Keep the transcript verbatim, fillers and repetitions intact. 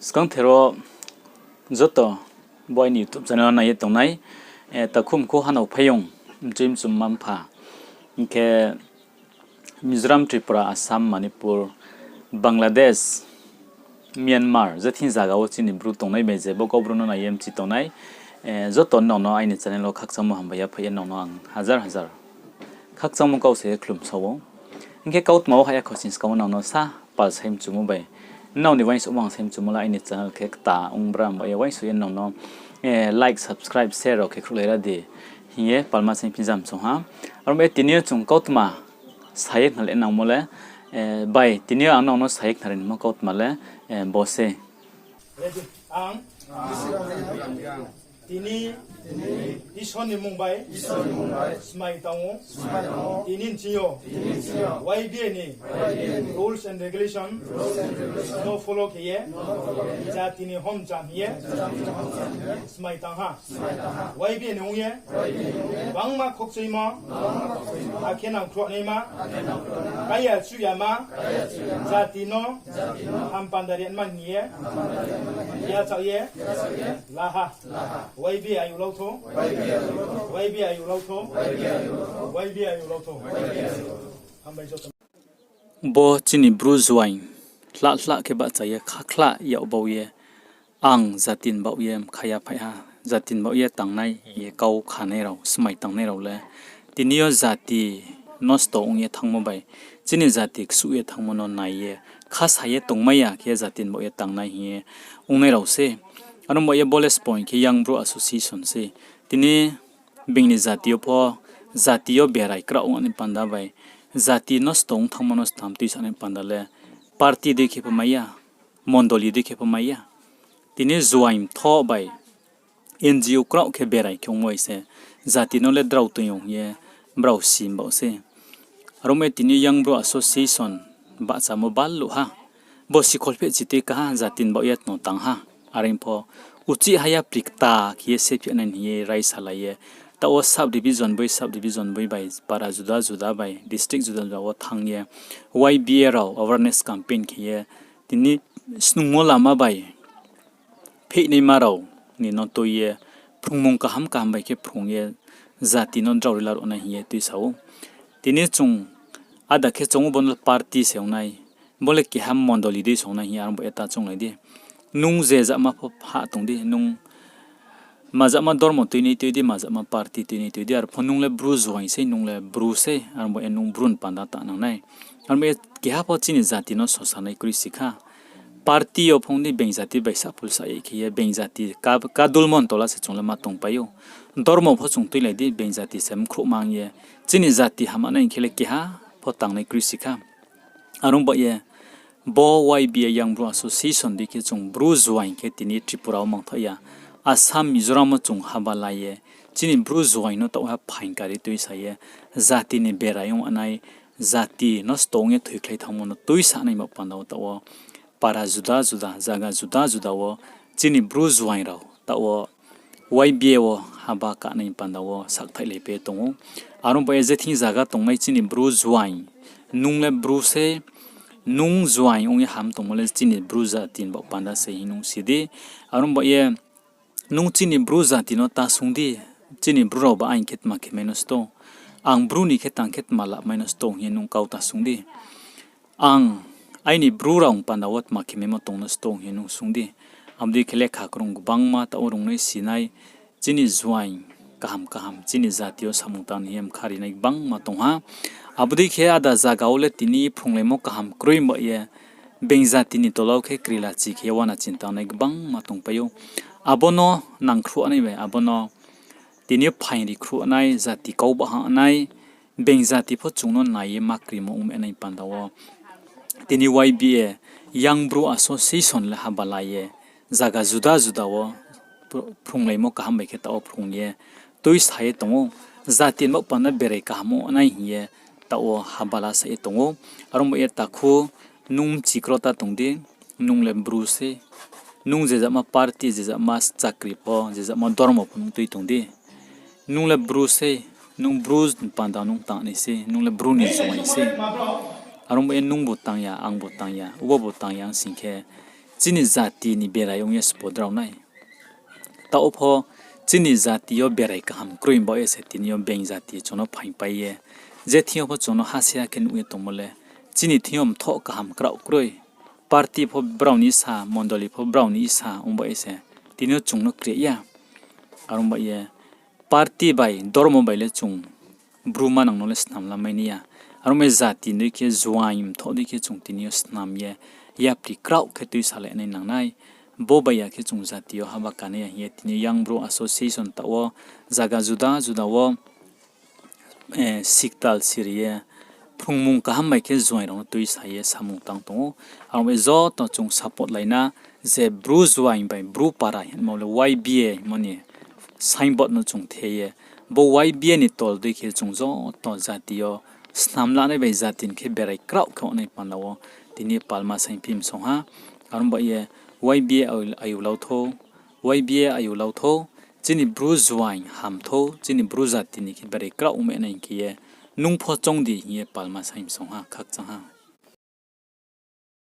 Skangther wo joto bo aini YouTube channel wo nai ye tongnai, eh, takhu mkhu hanao phaiyong, mchoi mchum mma mpha, hing khe Mizoram, Tripura, Assam, Manipur, Bangladesh, Myanmar, je thing zaga wo chini Bru tongnai bai je bo Kaubru no nai ye mchi tongnai, eh, joto nrao no aini channel wo khakchangmo hambai yaphaih ye nrao no ang hajar hajar khakchangmo kau sa ye khlum sa ou. Hing khe kautma wo hah ya khosning skang wo nrao no sa pal sai mchumo bai, nrao ni uaingsouhmo ang sai mchumo le aini channel khe kta ong bra, abo ye uaingsouh ye nrao no, eh, like, subscribe, share rao khe khruhlai ra di hing ye palma sai phi jam song ha. Aro ba ye tini yo chung kautma sa ye khna le nangmo le, eh, bai tini yo ang nrao no sa ye khnari nangmo kautma le, eh, bo se. Ang tini Isor ni mmung bai smai tang ou. Tini nching yo Y B A ni rules and regulation no follow khe ye jati ni homcham hing ye smai tang ha. Y B A ni ong ye bangma khokchoimo, akhe nangkhruhnaima, kaiya chuhyama, jati no ham panda ri ma hing ye yachaoh ye la ha. Y B A ayuh lau thou, Y B A ayuh lau thou, Y B A ayuh lau thou. Hambai joto. Bo chini Bru juaing hlah hlah khe bahcha ye khakhlah yag baoh ye, ang jati ni baoh ye mkha yaphaih ha, jati ni baoh ye tangnai hing ye kau khanai rao, smai tangnai rao le tini yo jati nosto ong ye thanngmo bai, chini jati ksuh ye thanngmo no nai ye, khasa ye tongmai ya khe jati ni baoh ye tangnai hing ye ongnai rao se. Aro baoh ye bo le spoing khe Young Bru Association se. Tini being ni jati yo pho, jati yo berai kraoh ong ni panda bai, jati nosto ong thanngmo no stam tuisanai panda le party dei khe pho mai ya, mondoli dei khe pho mai ya. Tini juaing mthoh bai N G O kraoh khe berai khe ongmo bai se jati no le drao toing yo hing ye brao sim baoh se. Aro baoh ye tini Young Bru Association bahchamo baluh ha. Bo sikhol pheh chitui kaha jati ni baoh ye tno tang ha. Are pho uchih ha ya pri kta khe ye se pheh nai hing ye raisalai ye, taoh wo sub division boi, sub division boi bai para juda juda bai district juda juda wo thanng ye Y B A rao awareness campaign khe ye tini snungmo lama bai pheihnaima rao ni no tui ye phrungmung kaham kaham bai khe phrung ye jati no drao ri laruh nai hing ye tuisa ou. Tini chung ada khe chung ou, bo no party se ong nai, bo le keha mondoli dei se ong nai hing ye aro baoh ye ta chounglai di. Nung je jama pho hah tong di, nung majama dormo tuinai tui di, majama party tuinai tui di, arpho nung le Bru juaing sei, nung le Bru sei, aro baoh ye nung Bru ni panda ta nang nai. Aro baoh ye keha pho chini jati no sosanai kroi si kha. Party yo phong di, being jati bai saphul sa ye khe ye, being jati ka-, kadulmo ni tola se chung le ma tongpai ou. Dormo pho chung tuilai di, being jati se mkhrouh mang ye, chini jati hama nai hing khe le keha pho tangnai kroi si kha. Aro baoh ye bo Y B A Young Bru Association dei khe chung Bru juaing khe tini Tripura wo mangthaoh ya, Assam, Mizoram wo chung haba la ye, chini Bru juaing no taoh ha phaing kari tuisa ye, jati ni berai ong nai, jati nosto ong ye thoikhlai thanngmo no tuisanai baoh panda wo taoh wo para juda juda, zaga juda juda wo chini Bru juaing rao taoh wo Y B A wo haba kanai panda wo sakthaihlai pai tong ou. Aro baoh ye je thing zaga tongnai chini Bru juaing, nung le Bru sei, nung juaing ong ye ham tongmo le chini Bru jati ni baoh panda se hing nung si di. Aro baoh ye nung chini Bru jati no ta sung di, chini Bru rao ba aing khe tma khe mai no sto, ang Bru ni khe tang khe tma la mai no sto hing ye nung kau ta sung di. Ang aini Bru rao panda wo tma khe maimo tong no sto hing ye nung sung di. Abo dei khe lekha krung gbangma taoh wo rungnai sinai, chini juaing kaham kaham, chini jati yo samung tang ni hing ye mkha rinai gbangma tong ha. Abo dei khe ada zaga wo le tini phrunglaimo kaham kroi baoh ye, being jati ni tola wo khe krila chi khe ye uana chinta nai gbangma tongpai ou. Abo no nangkhruh nai bai, abo no tini yo phaing ri khruh nai, jati kau baha nai, being jati pho chung no nai ye ma krimo ong nai panda wo tini Y B A Young Bru Association le haba la ye, zaga juda juda wo phrunglaimo kaham bai khe taoh wo phrung ye tuisa ye tong ou. Jati ni baoh panda berai kaham ong nai hing ye taoh wo haba la sa ye tong ou. Aro baoh ye takhu nung mchi kro ta tong di, nung le Bru sei, nung je jama party, je jama chakri pho, je jama dormo pho nung tui tong di. Nung le Bru sei, nung Bru ni panda nung tang nai sei, nung le Bru ni juaing sei. Aro baoh ye nungbu tang ya, angbu tang ya, ubobu tang ya ong sing khe, chini jati ni berai ong ye sbo drao nai. Taoh pho chini jati yo berai kaham kroi baoh ye se tini yo being jati chung no phaingpai ye, je thing yo pho chung no ha se ha khe nuh ye tongmo le, chini thing yo mthoh kaham kraoh kroi. Party pho brao ni sa, mondoli pho brao ni sa ong baoh ye se tini yo chung no kre ya. Are ong baoh ye party bai dormo bai le chung Bru manang no le snam lamai nai ya. Are ong baoh ye jati dei khe, juaing mthoh dei khe chung tini yo snam ye, yapri kraoh khe tuisalai nai nang nai. Bo bai ya khe chung jati yo haba kanai ya hing ye tini Young Bru Association taoh wo zaga juda juda wo siktal siri ye phrungmung kaham bai khe juaing rao no tuisa ye samung tang tong ou. Are ong baoh ye joto chung support lai na, je Bru juaing bai Bru para hingmo le Y B A hingmo ni signboard no chung the ye, bo Y B A ni tol dei khe chung joto jati yo snam lanai bai jati ni khe berai kraoh khe ongnai panda wo tini palma saingphi msong ha. Are ong baoh ye Y B A ayu lau thou, Y B A ayu lau thou, chini Bru juaing ham thou, chini Bru jati ni khe berai kraoh ongmai nai hing khe ye, nung pho choung di hing ye palma saing msong ha, khakchang ha.